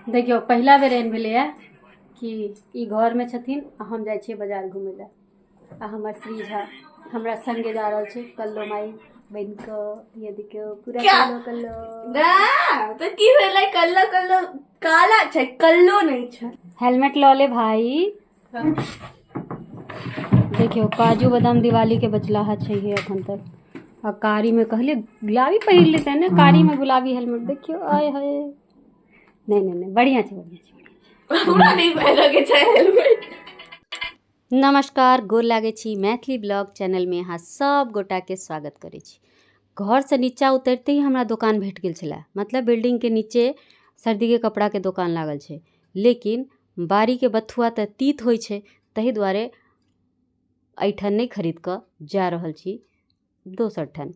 देखियौ पहिला बेर एहन भेलैए कि ई घरमे छथिन आ हम जाइ छियै बाजार घुमै लए आ हमर श्री झा हमरा संगे जा रहल छै। कल्लो माई बनि कऽ ये देखियौ पूरा कल्लो कल्लो ना तऽ की भेलै? कल्लो कल्लो काला छै, कल्लो नहि छै। हेलमेट लऽ ले भाई। देखियौ काजू बादाम दिवाली के बचलाहा छै अखन तक। आ कारी में कहलिए गुलाबी पहिर लेते ने, कारी में गुलाबी हेलमेट। देखियौ आय हाय, नहीं नहीं नहीं, बढ़िया छै बढ़िया छै। हमरा नहीं पहिरऽ के छै हेलमेट। नमस्कार, गोर लागै छी। मैथिली ब्लॉग चैनल में अहाँ सब गोटा के स्वागत करै छी। घर से नीचा उतरते ही हमरा दोकान भेट गेल छलै, मतलब बिल्डिंग के नीचे सर्दी के कपड़ा के दोकान लागल छै, लेकिन बाड़ी के बथुआ तऽ तीत होइ छै, ताहि दुआरे एहिठाम नहि खरीद कऽ जा रहल छी दोसर ठाम।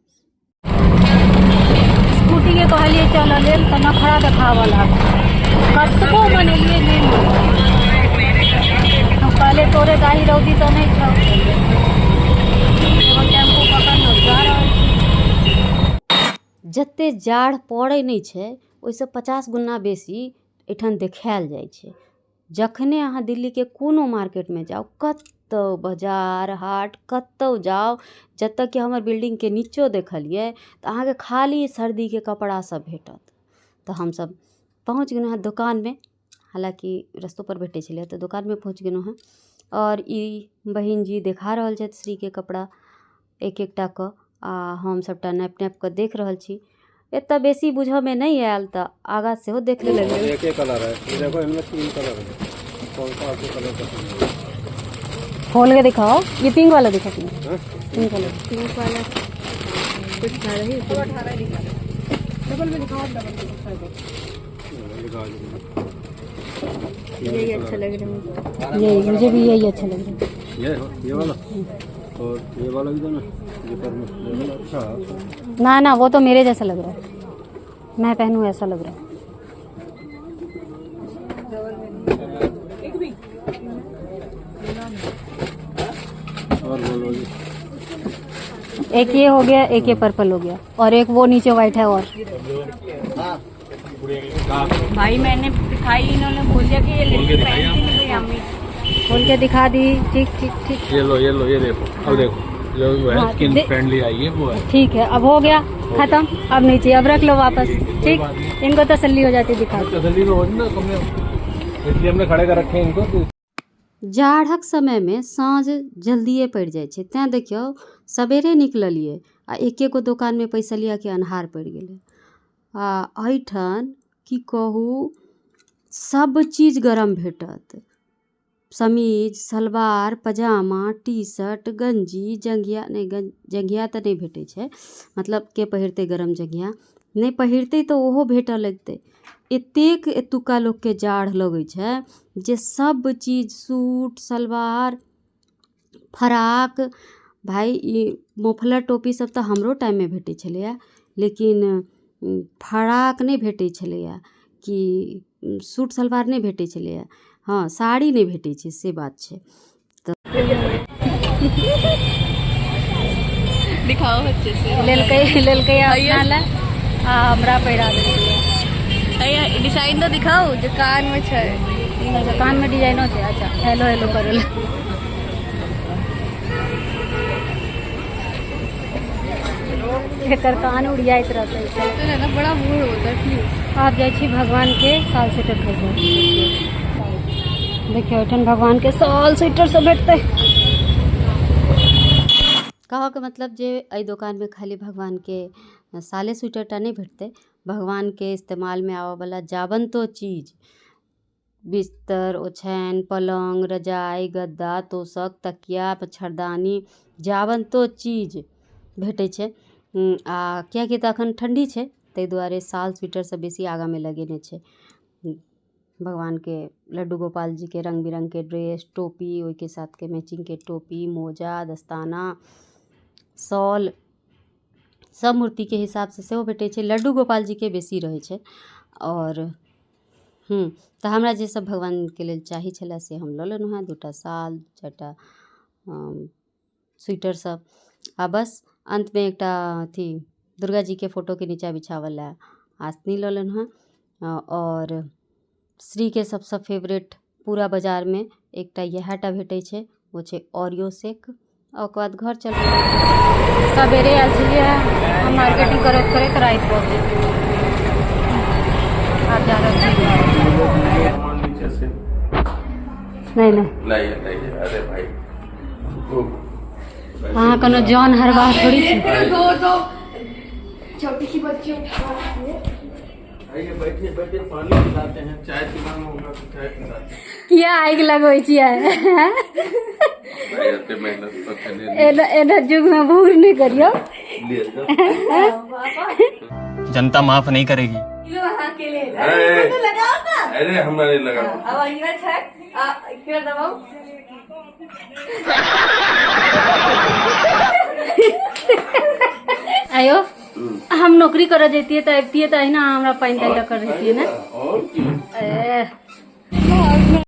स्कूटी के कहलिए चलऽ लेल तऽ नखरा देखाबऽ लागल, कतबो मनेलिए नहि मानल। हम कहलिए तोरे दाही रौदी तऽ नहि छौ, एगो टेम्पू पकड़लहुँ जा रहल छी। जते जाड़ पड़ै नहि छै ओहिसँ 50 गुना बेसी एहिठाम देखायल जाइ छै। जखने अहाँ दिल्लीके कोनो मार्केटमे जाउ, कतहु बाजार हाट कतहु जाउ, जतऽ कि हमर बिल्डिंगके नीचो देखलियै तऽ अहाँके खाली सर्दीके कपड़ा सब भेटत। तऽ हमसब पहुँच गेलहुँ हँ दोकानमे, हालाँकि रस्तोपर भेटै छलै तऽ दोकानमे पहुँच गेलहुँ हँ। आओर ई बहिन जी देखा रहल छथि श्रीके कपड़ा एक एकटा कऽ, आ हम सबटा नापि नापि कऽ देख रहल छी। एतऽ बेसी बुझऽमे नहि आयल तऽ आगाँ सेहो देख लेलियै। एक कलर है ये देखो, इनमें 3 कलर है, कौन सा आपको कलर पसंद है? खोल के दिखाओ, ये पिंक वाला दिखाओ। पिंक पिंक कलर, पिंक वाला कुछ ज़्यादा ही। डबल में दिखाओ, डबल में। यही अच्छा लग रहा है मुझे। यही, मुझे भी यही अच्छा लग रहा है। ये वाला और ये वाला भी तो ना, ये पर में अच्छा। ना ना, वो तो मेरे जैसा लग रहा है, मैं पहनूं ऐसा लग रहा है। और बोलो जी। एक ये हो गया, एक ये पर्पल हो गया और एक वो नीचे व्हाइट है। और भाई मैंने दिखाई, इन्होंने बोल दिया कि ये लड़की पहनती नहीं भाई अम्मी। खोल के दिखा दी। ठीक ठीक ठीक। ये लो, ये लो, ये देखो, अब देखो जो वो है स्किन फ्रेंडली आई है वो है। ठीक है, अब हो गया खत्म, अब नहीं चाहिए, अब रख लो वापस। ठीक, इनको तसल्ली हो जाती दिखा। तसल्ली तो हो ना तुमने, इसलिए हमने खड़े कर रखे हैं इनको। जाड़क समय में साँझ जल्दिए पड़ि जाइ छै, तैं देखियौ सबेरे निकललियै आ एक एगो दोकानमे पैसलिया के अन्हार पड़ि गेलै। आ एहिठाम की कहू, सब चीज गरम भेटत, समीज, सलवार, पजामा, टी शर्ट, गंजी, जंघिया नहि, जंघिया तऽ नहि भेटै छै, मतलब के पहिरतै गरम जंघिया, नहि पहिरतै तऽ ओहो भेटऽ लगतै। एतेक एतुक्का लोकके जाड़ लगै छै जे सब चीज सूट, सलवार, फराक, भाई ई मोफलर टोपी सब तऽ हमरो टाइममे भेटै छलैए, लेकिन फराक नहि भेटै छलैए, कि सूट सलवार नहि भेटै छलैए, हँ साड़ी नहि भेटै छै, से बात छै। तऽ दिखाओ अच्छे से। लेलकै लेलकै अपना लए आ हमरा पहिरा देलकै। डिजाइन तो दिखाओ जो कान में छै। अच्छा, कान में डिजाइनो छै। अच्छा, हेलो हेलो करे लए। एकर कान उड़ियाइत रहतै। तो ना बड़ा मूड होता है प्लीज। आब जाइ छी भगवान के साल स्वेटर खरीदे। देखियौ एहिठाम भगवान के साल स्वेटर सब भेटतै। कहऽ के मतलब जे एहि दोकानमे खाली भगवान के साले स्वेटर टा नहि भेटतै, भगवान के इस्तेमाल में आबऽ वाला जाबंतो चीज, बिस्तर, ओछैन, पलंग, रजाई, गद्दा, तोशक, तकिया, मच्छरदानी, जाबंतो चीज भेटै छै। आ कियाकि तऽ अखन ठंडी छै ताहि दुआरे साल स्वेटर सब बेसी आगाँमे लगेने छै। भगवान के लड्डू गोपाल जी के रंग बिरंग के ड्रेस, टोपी, ओहिके साथ के मैचिंग के टोपी, मोजा, दस्ताना, शॉल, सब मूर्ति के हिसाब से सेहो भेटै छै। लड्डू गोपाल जी के बेसी रहै छै। और तऽ हमरा जे सब भगवान के लेल चाही छलै से हम लऽ लेलहुँ हेँ, 2टा साल, 4टा स्वेटर सब। आ बस अंतमे एकटा अथी दुर्गा जी के फोटो के नीचा बिछावल लए आसनी लऽ लेलहुँ हेँ। और श्रीके सबसँ फेवरेट पूरा बाजारमे एकटा इएह टा भेटै छै, ओ छै ओरियो शेक। आ ओकर बाद घर चल। सवेरे आयल छलियै, हम मार्केटिंग करैत करैत राति भऽ गेल। आब जा रहल छी। नीचे से। नहि नहि। लाइए लाइए, अरे भाई। अहाँ कोनो जॉन हरबाह थोड़ी छी। दो दो छोटी सी बच्ची उठा रही है। आइए, बैठिए बैठिए, पानी पिलाते हैं, चाय पिलाना होगा तो चाय पिलाते हैं। किया आगि लगबै छियै? भाई, इतने मेहनत तो चले। एना एना युगमे भूर नहि करियौ। लिए जाओ। जनता माफ नहीं करेगी। ये वहाँ के लिए। अरे। तो लगाओ ना। अरे, हमरा नहीं लगा। अब अगिला छै, आ एकरा दबाओ। आयो, हम नौकरी करऽ जैतियै तऽ अबितियै तऽ अहिना हमरा पानि तानि लऽ कऽ रहितियै ने। और की। ए।